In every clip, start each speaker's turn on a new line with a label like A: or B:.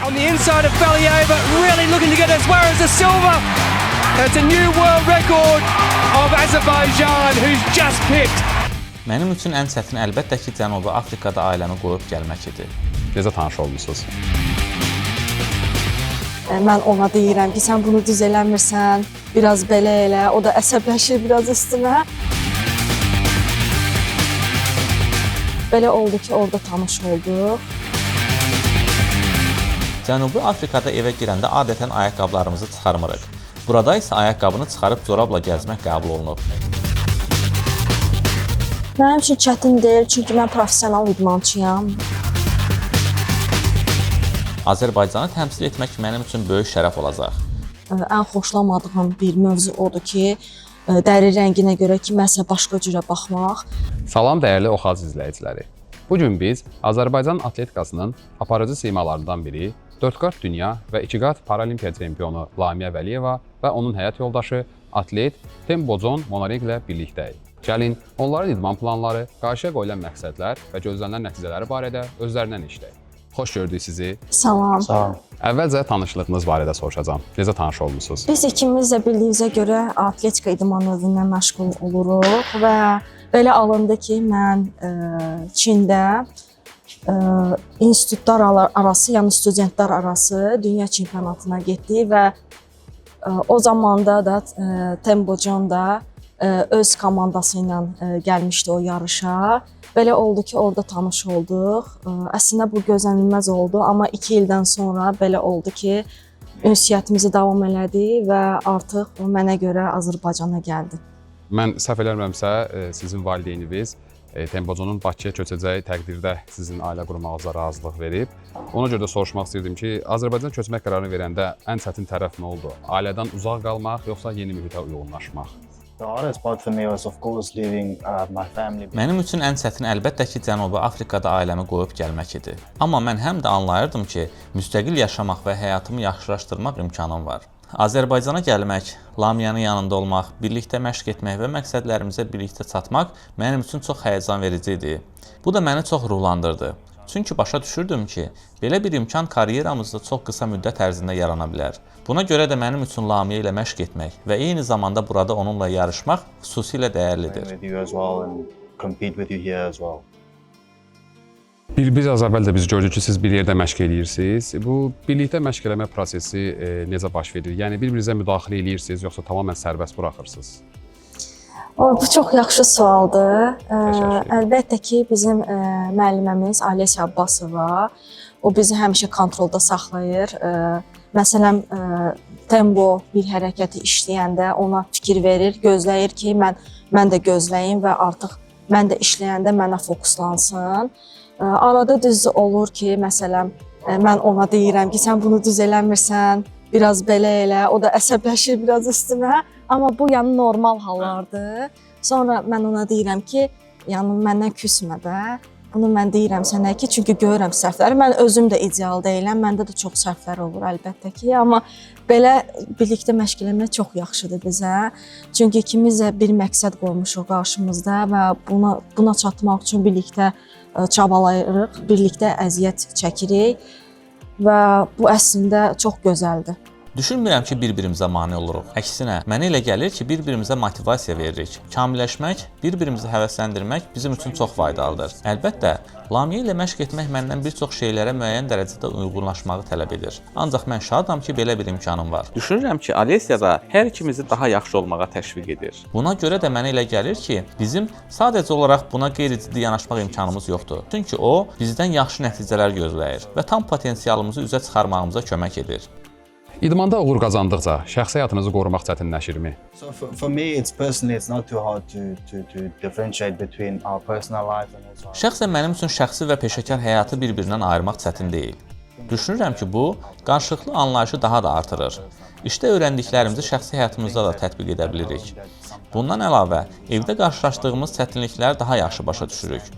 A: On the inside of Valieva, really looking to get as far as the silver. That's a new world record of Azerbaijan, who's just pipped.
B: Mənim üçün ən çətin əlbəttə ki, Cənubi Afrikada ailəmi qoyub gəlmək idi.
C: Necə tanış olmusunuz?
D: Mən ona deyirəm ki, sən bunu düz eləmirsən, biraz belə elə. O da əsəbləşir biraz üstümə. Belə oldu ki, orada tanış olduq.
B: Cənubi Afrikada evə girəndə adətən ayaqqabılarımızı çıxarmırıq. Burada isə ayaqqabını çıxarıb corabla gəzmək qəbul olunub.
D: Mənim üçün çətin deyil, çünki mən professional idmançıyam.
B: Azərbaycanı təmsil etmək mənim üçün böyük şərəf olacaq.
D: Ən xoşlamadığım bir mövzu odur ki, dəri rənginə görə kiməsə başqa cürə baxmaq.
C: Salam dəyərli Oxaz izləyiciləri. Bu gün biz Azərbaycan atletikasının aparıcı simalarından biri, 4 qat dünya və 2 qat paralimpiya çempionu Lamiyə Vəliyeva və onun həyat yoldaşı atlet Tembocon Monaring ilə birlikdəyik. Gəlin, onların idman planları, qarşıya qoyulan məqsədlər və gözlənilən nəticələri barədə özlərindən eşidək. Xoş gördük sizi.
D: Salam.
E: Sağ ol.
C: Əvvəlcə tanışlığınız barədə soruşacağam. Necə tanış olmusunuz?
D: Biz ikimiz də bildiyinizə görə atletika idman növündən məşğul oluruq və belə alındı ki, mən Çində institutlar arası, yəni studentlər arası dünya çempionatına getdik və o zamanda da Tembocan da öz komandası ilə gəlmişdi o yarışa. Belə oldu ki, orada tanış olduq. Əslində bu gözlənilməz oldu, amma 2 ildən sonra belə oldu ki, ünsiyyətimizi davam elədik və artıq o mənə görə Azərbaycana gəldi.
C: Mən səhv eləmirəmsə, sizin valideyniniz Temboconun Bakıya köçəcəyi təqdirdə sizin ailə qurmağınıza razılıq verib. Ona görə də soruşmaq istəyirdim ki, Azərbaycana köçmək qərarını verəndə ən çətin tərəf nə oldu? Ailədən uzaq qalmaq yoxsa yeni mühitə uyğunlaşmaq?
E: The hardest part for me was, of course, leaving my family.
B: Mənim üçün ən çətin əlbəttə ki, Cənubi Afrikada ailəmi qoyub gəlmək idi. Amma mən həm də anlayırdım ki, müstəqil yaşamaq və həyatımı yaxşılaşdırmaq imkanım var. Azərbaycana gəlmək, Lamiyanın yanında olmaq, birlikdə məşq etmək və məqsədlərimizə birlikdə çatmaq mənim üçün çox həyəcanverici idi. Bu da məni çox ruhlandırdı. Çünki başa düşürdüm ki, belə bir imkan karyeramızda çox qısa müddət ərzində yarana bilər. Buna görə də mənim üçün Lamiyə ilə məşq etmək və eyni zamanda burada onunla yarışmaq xüsusilə dəyərlidir.
E: With you as well and compete with you here as well.
C: Bir az əvvəl də biz gördük ki, siz bir yerdə məşq eləyirsiniz. Bu birlikdə məşq eləmə prosesi necə baş verir? Yəni bir-birinizə müdaxilə eləyirsiniz, yoxsa tamamilə sərbəst buraxırsınız?
D: O, bu çox yaxşı sualdır.
C: Təşəkkür edirəm.
D: Əlbəttə ki, bizim müəlliməmiz Alesya Abbasova, o bizi həmişə kontrolda saxlayır. Məsələn, tempo bir hərəkəti işləyəndə ona fikir verir, gözləyir ki, mən də gözləyim və artıq mən də işləyəndə mənə fokuslansın. Arada düz olur ki, məsələn, mən ona deyirəm ki, sən bunu düz eləmirsən, biraz belə elə. O da əsəbləşir biraz üstümə. Amma bu yəni normal hallardır. Sonra mən ona deyirəm ki, yəni məndən küsmə də. Bunu mən deyirəm sənə ki, çünki görürəm səhvləri. Mən özüm də ideal deyiləm. Məndə də çox səhvlər olur əlbəttə ki, amma belə birlikdə məşq eləmək çox yaxşıdır bizə. Çünki ikimiz də bir məqsəd qoymuşuq qarşımızda və buna çatmaq üçün birlikdə çabalayırıq, birlikdə əziyyət çəkirik və bu əslində çox gözəldir.
B: Düşünmürəm ki, bir-birimizə mane oluruq. Əksinə, mənə elə gəlir ki, bir-birimizə motivasiya veririk. Kamilləşmək, bir-birimizi həvəsləndirmək bizim üçün çox faydalıdır. Əlbəttə, Lamiyə ilə məşq etmək məndən bir çox şeylərə müəyyən dərəcədə uyğunlaşmağı tələb edir. Ancaq mən şadam ki, belə bir imkanım var.
F: Düşünürəm ki, Alesya da hər ikimizi daha yaxşı olmağa təşviq edir.
B: Buna görə də mənə elə gəlir ki, bizim sadəcə olaraq buna qeyri-ciddi yanaşmaq imkanımız yoxdur. Çünki o bizdən yaxşı nəticələr gözləyir və tam potensialımızı üzə çıxarmağımıza kömək edir.
C: İdmanda uğur qazandıqca şəxsi həyatınızı qorumaq çətinləşirmi?
E: So for me, it's personally, it's not too hard to differentiate between our personal life and also our
B: Şəxsən mənim üçün şəxsi və peşəkar həyatı bir-birindən ayırmaq çətin deyil. Düşünürəm ki, bu qarşılıqlı anlayışı daha da artırır. İşdə öyrəndiklərimizi şəxsi həyatımızda da tətbiq edə bilirik. Bundan əlavə, evdə qarşılaşdığımız çətinlikləri daha yaxşı başa düşürük.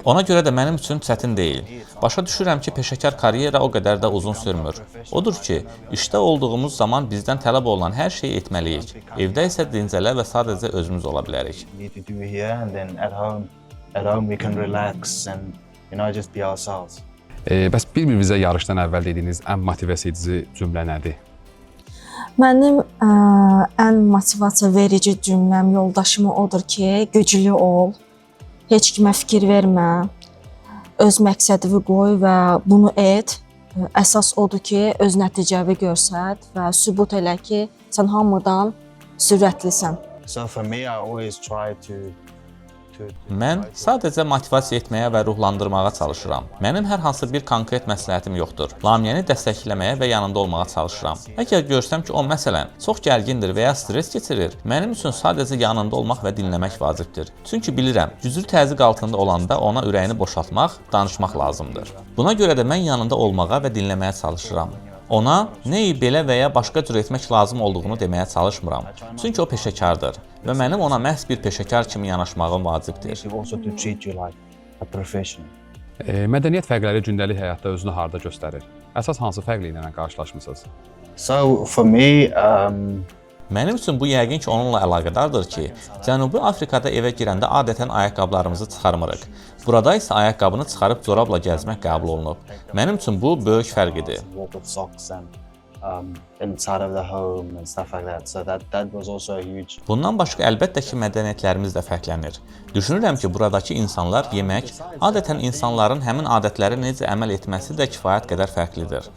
B: Ona görə də mənim üçün çətin deyil. Başa düşürəm ki, peşəkar karyera o qədər də uzun sürmür. Odur ki, işdə olduğumuz zaman bizdən tələb olunan hər şeyi etməliyik. Evdə isə dincələ və sadəcə özümüz ola bilərik.
E: need to do here, and then at home we can relax and just be ourselves.
C: Bəs bir-birinizə yarışdan əvvəl dediyiniz ən motivasiya edici cümlə nədir?
D: Mənim ən motivasiya verici cümləm yoldaşıma odur ki, güclü ol, heç kimə fikir vermə, öz məqsədini qoy və bunu et. Əsas odur ki, öz nəticəni göstər və sübut elə ki, sən hamıdan sürətlisən.
E: So for me, I always try to
B: Mən sadəcə motivasiya etməyə və ruhlandırmağa çalışıram. Mənim hər hansı bir konkret məsləhətim yoxdur. Lamiyəni dəstəkləməyə və yanında olmağa çalışıram. Əgər görsəm ki, o məsələn çox gərgindir və ya stres keçirir, mənim üçün sadəcə yanında olmaq və dinləmək vacibdir. Çünki bilirəm, güclü təzyiq altında olanda ona ürəyini boşaltmaq, danışmaq lazımdır. Buna görə də mən yanında olmağa və dinləməyə çalışıram. Ona nəyi belə və ya başqa cür etmək lazım olduğunu deməyə çalışmıram. Çünki o peşəkardır və mənim ona məhz bir peşəkar kimi yanaşmağım vacibdir.
E: Also to treat you like a professional.
C: Mədəniyyət fərqləri gündəlik həyatda özünü harda göstərir? Əsas hansı fərqliklərlə qarşılaşmısınız?
E: So for me,
B: Mənim üçün bu yəqin ki, onunla əlaqədardır ki, Cənubi Afrikada evə girəndə adətən ayaqqabılarımızı çıxarmırıq. Burada isə ayaqqabını çıxarıb corabla gəzmək qəbul olunub. Mənim üçün bu böyük fərq idi.
E: Walk with socks and inside of the home and stuff like that. So that was also a huge
B: Bundan başqa əlbəttə ki, mədəniyyətlərimiz də fərqlənir. Düşünürəm ki, buradakı insanlar yemək, adətən insanların həmin adətlərə necə əməl etməsi də kifayət qədər fərqlidir.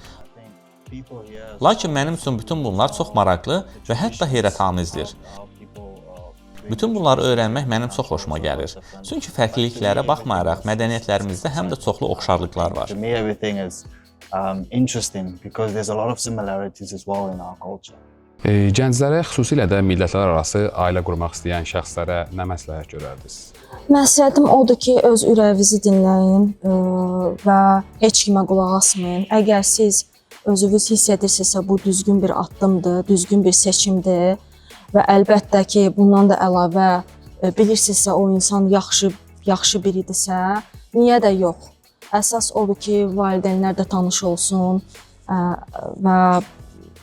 E: People here.
B: Lakin mənim üçün bütün bunlar çox maraqlı və hətta heyrətamizdir.
E: How people are
B: Bütün bunları öyrənmək mənim çox xoşuma gəlir. Çünki fərqliliklərə baxmayaraq mədəniyyətlərimizdə həm də çoxlu oxşarlıqlar var.
E: To me, everything is interesting because there's a lot of similarities as well in our culture.
C: Gənclərə, xüsusilə də millətlər arası ailə qurmaq istəyən şəxslərə nə məsləhət görərdiniz?
D: Məsləhətim odur ki, öz ürəyinizi dinləyin və heç kimə qulaq asmayın. Əgər siz özünüz hiss edirsinizsə, bu düzgün bir addımdır, düzgün bir seçimdir və əlbəttə ki, bundan da əlavə bilirsinizsə o insan yaxşı yaxşı biridirsə, niyə də yox? Əsas odur ki, valideynlər də tanış olsun və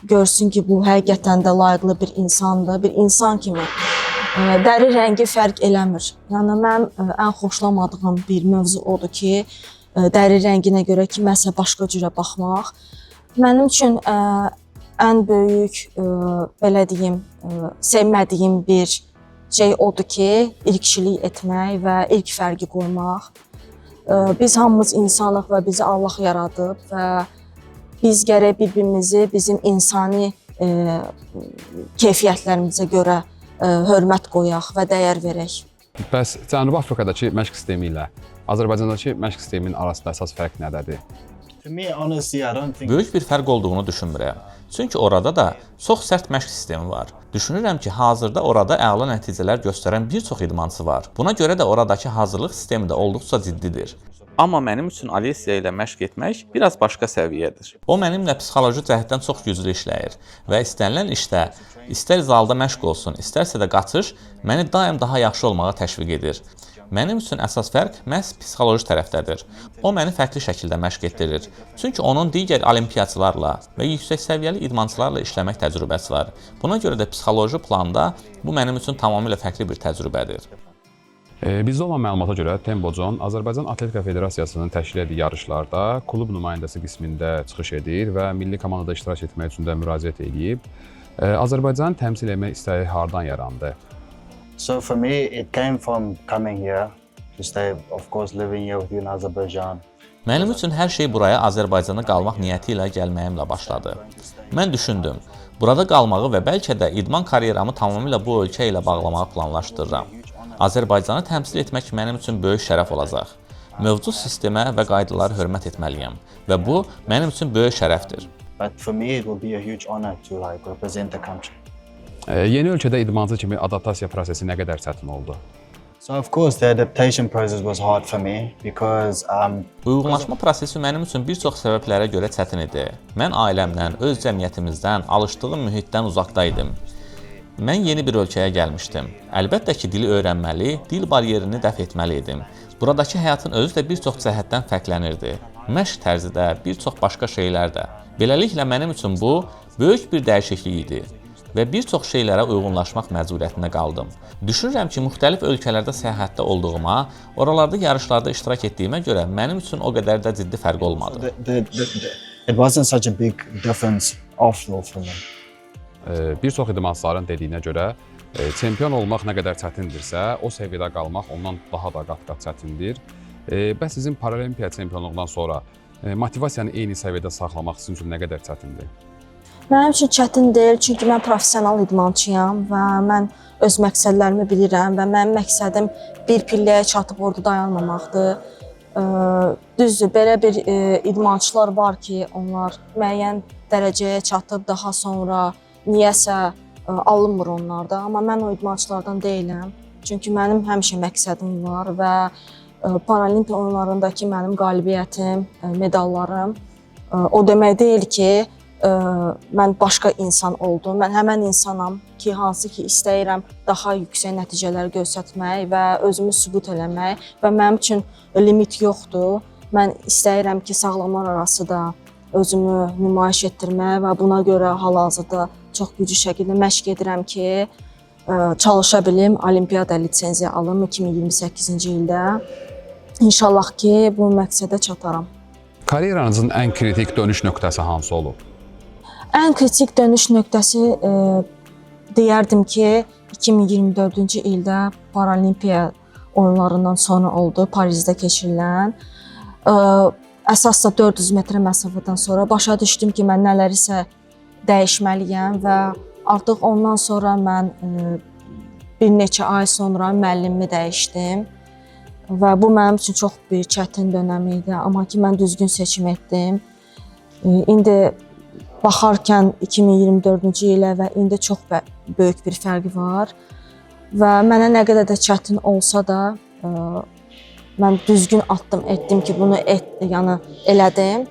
D: görsün ki, bu həqiqətən də layiqli bir insandır, bir insan kimi. Dəri rəngi fərq eləmir. Yəni mənim ən xoşlamadığım bir mövzu odur ki, dəri rənginə görə kiməsə başqa cürə baxmaq. Mənim üçün ən böyük belə deyim, sevmədiyim bir şey odur ki, irqçilik etmək və irq fərqi qoymaq. Biz hamımız insanıq və bizi Allah yaradıb və biz gərək bir-birimizi bizim insani keyfiyyətlərimizə görə hörmət qoyaq və dəyər verək.
C: Bəs Cənubi Afrikadakı məşq sistemi ilə Azərbaycandakı məşq sisteminin arasında əsas fərq nədədir?
E: To me, honestly, I don't think
B: Böyük bir fərq olduğunu düşünmürəm. Çünki orada da çox sərt məşq sistemi var. Düşünürəm ki, hazırda orada əla nəticələr göstərən bir çox idmançı var. Buna görə də oradakı hazırlıq sistemi də olduqca ciddidir.
F: Amma mənim üçün Alesiya ilə məşq etmək biraz başqa səviyyədir.
B: O mənimlə psixoloji cəhətdən çox güclü işləyir və istənilən işdə, istər zalda məşq olsun, istərsə də qaçış, məni daim daha yaxşı olmağa təşviq edir. Mənim üçün əsas fərq məhz psixoloji tərəfdədir. O məni fərqli şəkildə məşq etdirir. Çünki onun digər olimpiyaçılarla və yüksək səviyyəli idmançılarla işləmək təcrübəsi var. Buna görə də psixoloji planda bu mənim üçün tamamilə fərqli bir təcrübədir.
C: Bizdə olan məlumata görə Tembo John Azərbaycan Atletika Federasiyasının təşkil etdiyi yarışlarda klub nümayəndəsi qismində çıxış edir və milli komandada iştirak etmək üçün də müraciət eləyib. Azərbaycanı təmsil etmək istəyi hardan yarandı?
E: So for me, it came from coming here to stay, of course, living here with you in Azerbaijan.
B: Mənim üçün hər şey buraya Azərbaycanda qalmaq niyyəti ilə gəlməyimlə başladı. Mən düşündüm, burada qalmağı və bəlkə də idman karyeramı tamamilə bu ölkə ilə bağlamağı planlaşdırıram. Azərbaycanı təmsil etmək mənim üçün böyük şərəf olacaq. Mövcud sistemə və qaydalara hörmət etməliyəm və bu mənim üçün böyük şərəfdir.
E: But for me, it will be a huge honor to like represent the country.
C: Yeni ölkədə idmançı kimi adaptasiya prosesi nə qədər çətin oldu?
E: So of course, the adaptation process was hard for me because
B: Uyğunlaşma prosesi mənim üçün bir çox səbəblərə görə çətin idi. Mən ailəmdən, öz cəmiyyətimizdən, alışdığım mühitdən uzaqda idim. Mən yeni bir ölkəyə gəlmişdim. Əlbəttə ki, dili öyrənməli, dil baryerini dəf etməli idim. Buradakı həyatın özü də bir çox cəhətdən fərqlənirdi. Məşq tərzi də, bir çox başqa şeylər də. Beləliklə mənim üçün bu böyük bir dəyişiklik idi. və bir çox şeylərə uyğunlaşmaq məcburiyyətində qaldım. Düşünürəm ki, müxtəlif ölkələrdə səyahətdə olduğuma, oralarda yarışlarda iştirak etdiyimə görə mənim üçün o qədər də ciddi fərq olmadı.
E: It wasn't such a big difference after all for me.
C: Bir çox idmançıların dediyinə görə çempion olmaq nə qədər çətindirsə, o səviyyədə qalmaq ondan daha da qat-qat çətindir. Bəs sizin Paralimpiya çempionluğundan sonra motivasiyanı eyni səviyyədə saxlamaq sizin üçün nə qədər çətindir?
D: Mənim üçün çətin deyil, çünki mən professional idmançıyam və mən öz məqsədlərimi bilirəm və mənim məqsədim bir pilləyə çatıb orada dayanmamaqdır. Düzdür, belə bir idmançılar var ki, onlar müəyyən dərəcəyə çatıb daha sonra niyəsə alınmır onlarda, amma mən o idmançılardan deyiləm. Çünki mənim həmişə məqsədim var və Paralimpiya oyunlarındakı mənim qalibiyyətim, medallarım o demək deyil ki, mən başqa insan oldum. Mən həmən insanam ki, hansı ki istəyirəm daha yüksək nəticələr göstərmək və özümü sübut eləmək və mənim üçün limit yoxdur. Mən istəyirəm ki, sağlamlar arası da özümü nümayiş etdirmək və buna görə hal-hazırda çox güclü şəkildə məşq edirəm ki, çalışa bilim, olimpiyada lisenziya alım 2028-ci ildə. İnşallah ki, bu məqsədə çataram.
C: Karyeranızın ən kritik dönüş nöqtəsi hansı olub?
D: Ən kritik dönüş nöqtəsi deyərdim ki, 2024-cü ildə Paralimpiya oyunlarından sonra oldu, Parisdə keçirilən. Əsas da 400 metrə məsafədən sonra başa düşdüm ki, mən nələrisə dəyişməliyəm və artıq ondan sonra mən bir neçə ay sonra müəllimimi dəyişdim. Və bu mənim üçün çox bir çətin dönəm idi, amma ki mən düzgün seçim etdim. İndi baxarkən 2024-cü ilə və indi çox böyük bir fərq var. Və mənə nə qədər də çətin olsa da mən düzgün addım etdim ki, bunu yəni elədim.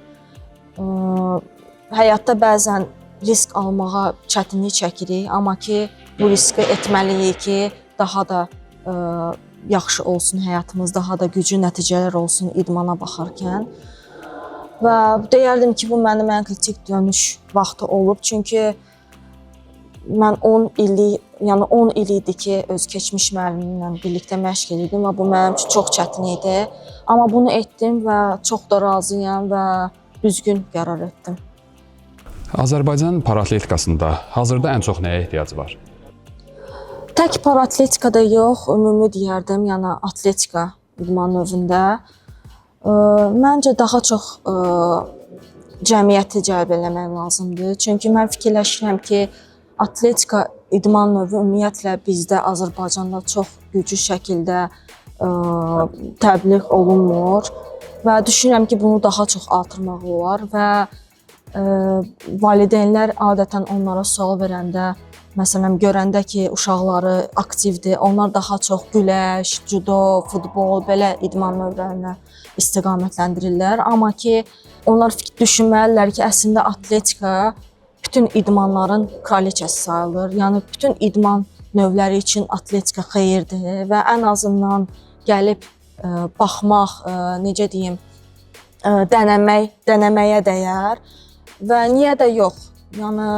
D: Həyatda bəzən risk almağa çətinlik çəkirik, amma ki bu riski etməliyik ki, daha da yaxşı olsun həyatımız, daha da güclü nəticələr olsun idmana baxarkən. Və deyərdim ki, bu mənim ən kritik dönüş vaxtı olub. Çünki mən 10 illik, yəni 10 il idi ki, öz keçmiş müəllimimlə birlikdə məşq edirdim və bu mənim üçün çox çətin idi. Amma bunu etdim və çox da razıyam və düzgün qərar etdim.
C: Azərbaycan paraatletikasında hazırda ən çox nəyə ehtiyac var?
D: Tək paraatletikada yox, ümumi deyərdim, yəni atletika idman növündə. Məncə daha çox cəmiyyəti cəlb eləmək lazımdır. Çünki mən fikirləşirəm ki, atletika idman növü ümumiyyətlə bizdə Azərbaycanda çox güclü şəkildə təbliğ olunmur və düşünürəm ki, bunu daha çox artırmaq olar və valideynlər adətən onlara sual verəndə, məsələn, görəndə ki, uşaqları aktivdir, onlar daha çox güləş, judo, futbol, belə idman növlərinə istiqamətləndirirlər. Amma ki, onlar düşünməlidirlər ki, əslində atletika bütün idmanların kraliçəsi sayılır. Yəni bütün idman növləri üçün atletika xeyirdir və ən azından gəlib baxmaq, necə deyim, dənəməyə dəyər və niyə də yox? Yəni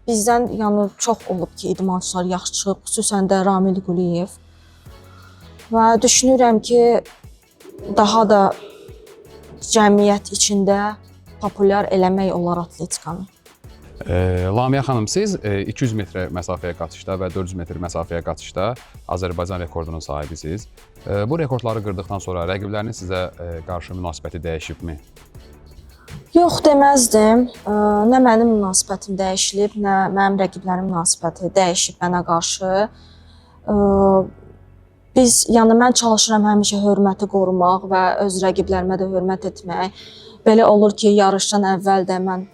D: bizdən yəni çox olub ki, idmançılar yaxşı çıxıb, xüsusən də Ramil Quliyev. Və düşünürəm ki, daha da cəmiyyət içində populyar eləmək olar atletikanı.
C: Lamiyə xanım, siz 200 metrə məsafəyə qaçışda və 400 metr məsafəyə qaçışda Azərbaycan rekordunun sahibisiniz. Bu rekordları qırdıqdan sonra rəqiblərinin sizə qarşı münasibəti dəyişibmi?
D: Yox deməzdim. Nə mənim münasibətim dəyişilib, nə mənim rəqiblərim münasibəti dəyişib mənə qarşı. Biz, yəni mən çalışıram həmişə hörməti qorumaq və öz rəqiblərimə də hörmət etmək. Belə olur ki, yarışdan əvvəl də mən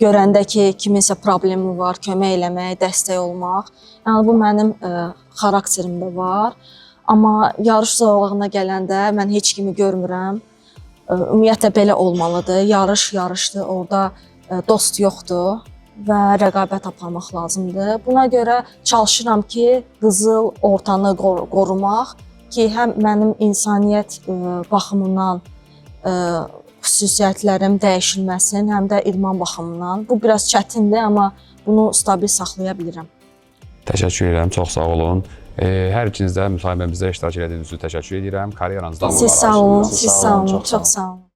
D: görəndə ki, kiminsə problemi var, kömək eləmək, dəstək olmaq. Yəni bu mənim xarakterimdə var. Amma yarış zolağına gələndə mən heç kimi görmürəm. Ümumiyyətlə belə olmalıdır. Yarış yarışdır, orada dost yoxdur və rəqabət aparmaq lazımdır. Buna görə çalışıram ki, qızıl ortanı qorumaq ki, həm mənim insaniyyət baxımından xüsusiyyətlərim dəyişilməsin, həm də idman baxımından. Bu biraz çətindir, amma bunu stabil saxlaya bilirəm.
C: Təşəkkür edirəm, çox sağ olun. Hər ikiniz də müsahibəmizdə iştirak etdiyiniz üçün təşəkkür edirəm. Karyeranızda
D: Siz sağ olun,
E: Siz
D: siz
E: sağ
D: sağ
E: olun,
D: olun,
E: çox sağ
D: çox sağ olun.